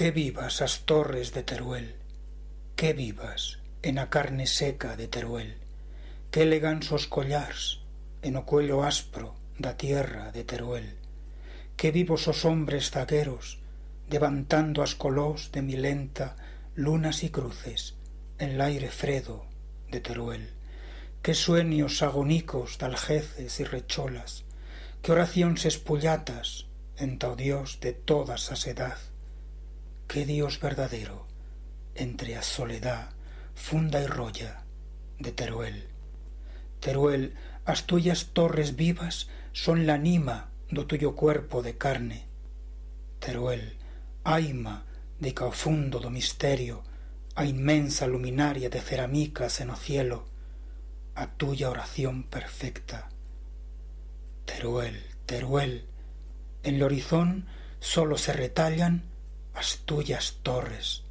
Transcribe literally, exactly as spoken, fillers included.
Qué vivas as torres de Teruel, qué vivas en a carne seca de Teruel, qué legansos collars en o cuello aspro d'a tierra de Teruel, qué vivos os hombres zagueros devantando as colors de milenta lunas y cruces en l'aire fredo de Teruel, qué suenyos agonicos d'aljeces y recholas, qué oracions espullatas enta o Dios de toda sasedad, qué Dios verdadero entre a soledat funda y roya de Teruel. Teruel, as tuyas torres vivas son l'anima d'o tuyo cuerpo de carne. Teruel, aima de c'a o fundo d'o misterio, a inmensa luminaria de ceramicas en o cielo, a tuya oración perfecta. Teruel, Teruel, en l'horizont solo se retallan as tuyas torres.